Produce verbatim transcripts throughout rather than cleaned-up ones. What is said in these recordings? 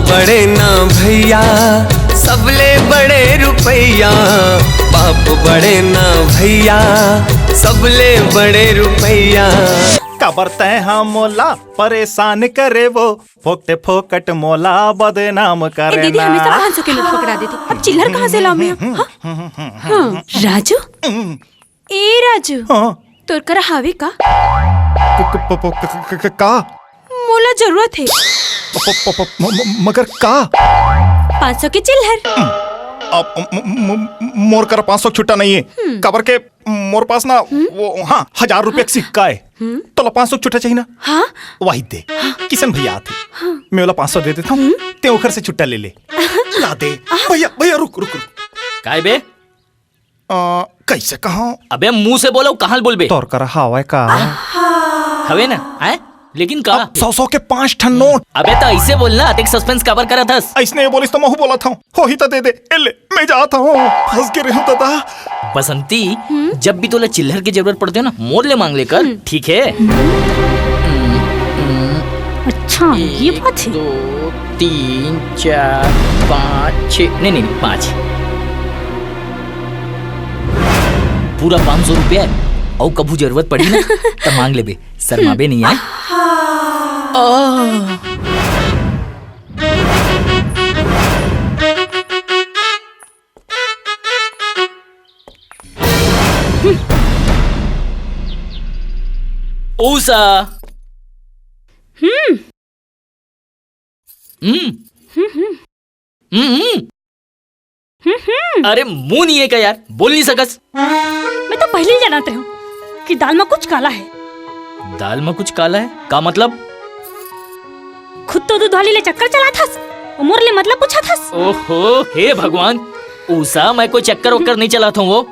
बड़े ना भैया, सबले बड़े रुपैया। बाप बड़े ना भैया, सबले बड़े रुपैया। काबर तैं हा मोला परेशान करे वो, फोकट फोकट मोला बदनाम ए करे दीदी, ना। हमेशा पाँच सौ के नोट पकड़ा देती, अब चिल्लर कहाँ से लाऊं मैं? हाँ? हाँ, राजू, ए राजू, हाँ। तोर करा हावे का? क-, क-, प-, प-, क-, क-, क-, का? मोला जरूरत हे। प-, प-, प-, म-, म-, मगर का? पाँच सौ के चिल्लर। अब म-, म-, म-, मोर करा पाँच सौ छुट्टा नहीं है। हम्म। काबर के मोर पास ना, हम्म। वो, हाँ, हजार रुपया के सिक्का है। हम्म। तोला पाँच सौ छुट्टा चाहिए ना? हाँ। वही दे। किशन भैया आथे। हाँ। मैं ओला पाँच सौ दे देता हूँ। हम्म। ते ओखर से छुट्टा ले ले। ला दे। भैया, भैया, रुक, रुक, रुक। काय बे? अ, कैसे कहा? अबे मुंह से बोलो, कहाँ बोलबे? तोर करा हावय का? हवे ना, हैं? लेकिन का? अब सौ सौ के पांच ठन नोट। अबे तो ऐसे बोलना, अतेक सस्पेंस काबर करत हस? ऐसने ये बोलिस तो महू बोलत हूँ। होही तो दे दे, ए ले, मैं जात हूँ। फंस के रहूँ दादा। बसंती, हम्म? जब भी तोला चिल्लर की जरूरत पड़ते हो ना, मोर ले मांग लेकर, हम्म। ठीक है? हम्म, हम्म। अच्छा, ये एक, बात है। दो, तीन, चार, पाँच, छः, नहीं, नहीं, नहीं, पाँच। पूरा पाँच सौ रुपया है, अउ कभू जरूरत पड़ी ना, त मांग लेबे, शर्माबे नहीं है। आ। उषा। हम्म। हम्म। हम्म, हम्म। हम्म, हम्म। हम्म, हम्म। अरे, मुंह नहीं है क्या यार? बोल नहीं सकस? मैं तो पहले ही जानत रहूं कि दाल में कुछ काला है। दाल में कुछ काला है? का मतलब? खुद तो दूध वाली ले चक्कर चलाथस, अउ मोर ले मतलब पूछथस। ओहो, हे भगवान, उषा, मैं कोई चक्कर वक्कर नहीं चलाता हूँ वो।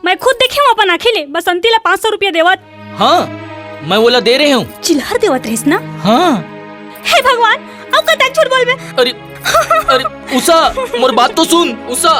मैं खुद देखे हूँ अपन आँखी ले, बसंती ला पाँच सौ रुपया देवत। हाँ, मैं ओला दे रहे हूँ। चिल्लर देवत रहिस ना? हाँ। हे भगवान, अउ कतक झूठ बोलबे? अरे, अरे, उषा, मोर बात तो सुन, उषा।